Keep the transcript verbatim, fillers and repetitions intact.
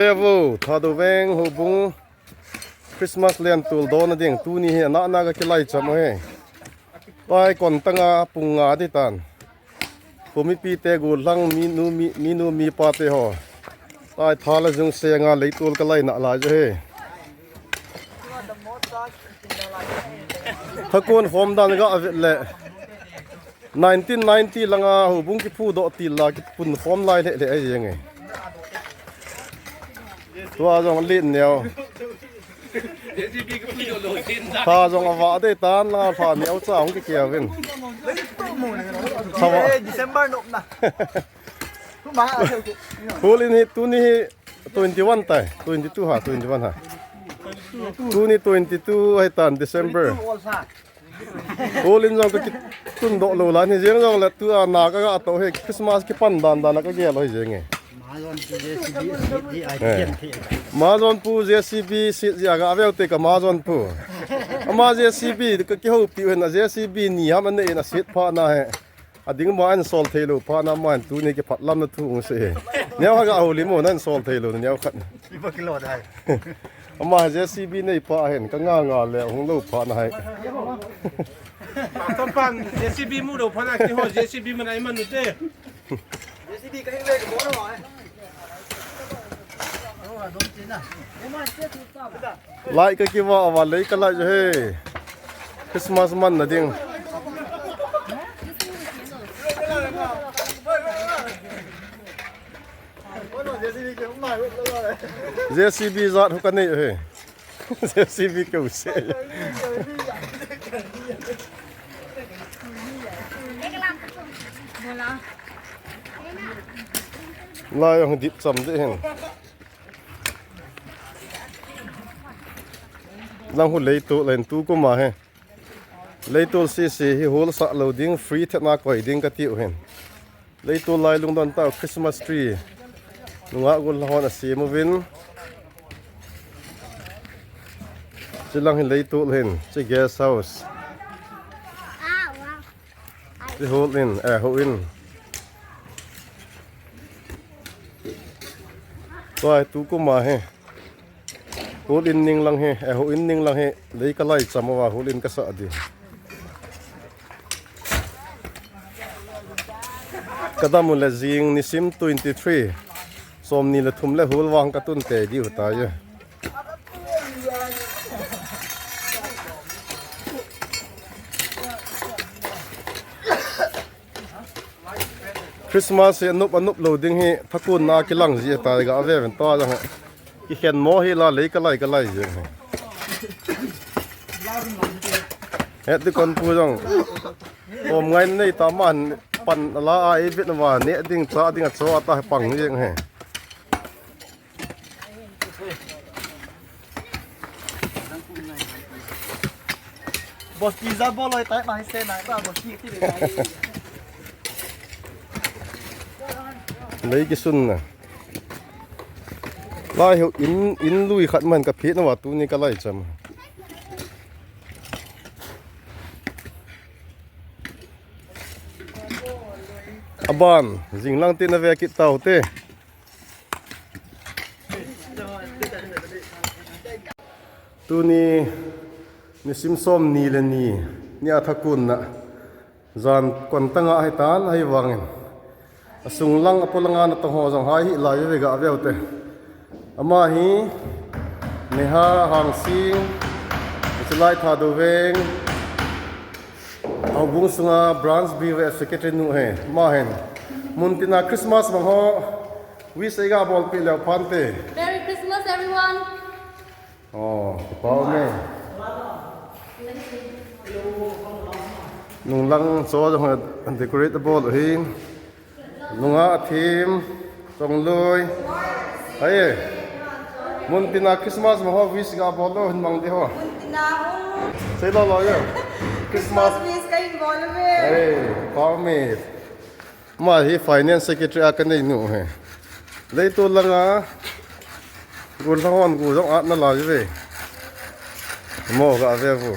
Evo, Thadou Veng Houbung Christmas lentol donna ding tuni hi ana ana ka kilai cham u hi. Pai kon tanga pung nga di tan. Komipi te, gollhang, minu mi, minu mipa te ho. Tai tha le jung senga leitol ka laina lai je hi. Thakon khom dan ga avet le. Nineteen ninety langa Houbung kiphu doh til la kipun khom lai le le ai jeng e. Tua jong len neo. Tha jong ava de tan la tha neo cha hung ki kia vin. Thawa. Eh, December nop na. Hul in hi tuni hi twenty-one tai, twenty-two ha, twenty-one ha. Tuni twenty-two hai tan December. Hul in jong ka kitun doh lou la ni jeng jong le tua na ka ga to hi Christmas kipan dan dan ka gel hoi jeng e. Majon pu J C B sit ji a Eh. Majon pu J C B sit ji a ga veu te ka majon pu. Ama J C B ka kihoupi u hin a J C B ni ham an nei in a sit pha na he. Ading ma an sol thei lou pha na ma an tuni kiphat lam na thu ung se he. Neo ha ga houlim u nan sol thei lou neo khat. Iba kilo dai. Ama J C B nei pa hin ka nga nga le hung lou pha na hai. Topan J C B mu lou pha na ki ho J C B man ai man u te. J C B ka hin le ka bo na wa. Lai ka kiva ava lei ka lai he. Christmas man na ding. J C B jat hu ka nei he. J C B keu se. Lai hung dip cham de hin. Lang hu leitol len tu kuma he. Leitol sisi hi hol sa lou ding free thena koi ding ka ti u hin. Leitol lai lungdon tau Christmas tree. Nunga gol hon a sem u vin. Chilang hi leitol hin. Chi guest house. Chi hol in, eh, hol in. Tua tu kuma he. Hol in ning lang he, eh, hol in ning lang he. Lei ka lai cham uva hol in ka sa di. Ka dam u le jing nisim twenty-three. Som ni le thum le hol vang ka tun te di u ta ye. Christmas hi anup anup lou ding hi thakun na kilang ji ta ga ve ven ta jang. Ki khen mo hi la lei ka lai ka lai ji. Het di kon pu jang. Om ngai nei ta man pan la a i vit na wa ne ding cha ding a cho ta pang jeng he. Boss pizza bol loi tai mai se nai ba boss ki ti le nai. Lei kisun na. Lai ho in, in lui khat man ka phi na wa tuni ka lai cham. Aban, jing lang te na ve kit tau te. Tuni nisim som ni le ni, ni a thakun na. Jan kon tanga ahi tan ahi vangin. Asung lang apo langa na tong ho jong hai hi lai ve ga veu te. Ama hi Neha Hangsing, Chilai Thadou Veng, Houbung sunga branch B V F secretary nu he, ma hin. Muntina Christmas bang ho, wish ei ga bol pi leu phante. Merry Christmas, everyone. Oh, pau me. Nung lang cho jong decorate bol hi. Nunga a thim, chongloi. Hai. Muntina Christmas ma ho wish ga bol lo hin mang de ho. Muntina ho. Sei lo lo yo. Christmas wish ka hin bol ve. Hai, pau me. Ma hi finance secretary a ka nei nu he. Leitol langa. Gul thang hon gu jong at na la ve. Mo ga ve vu.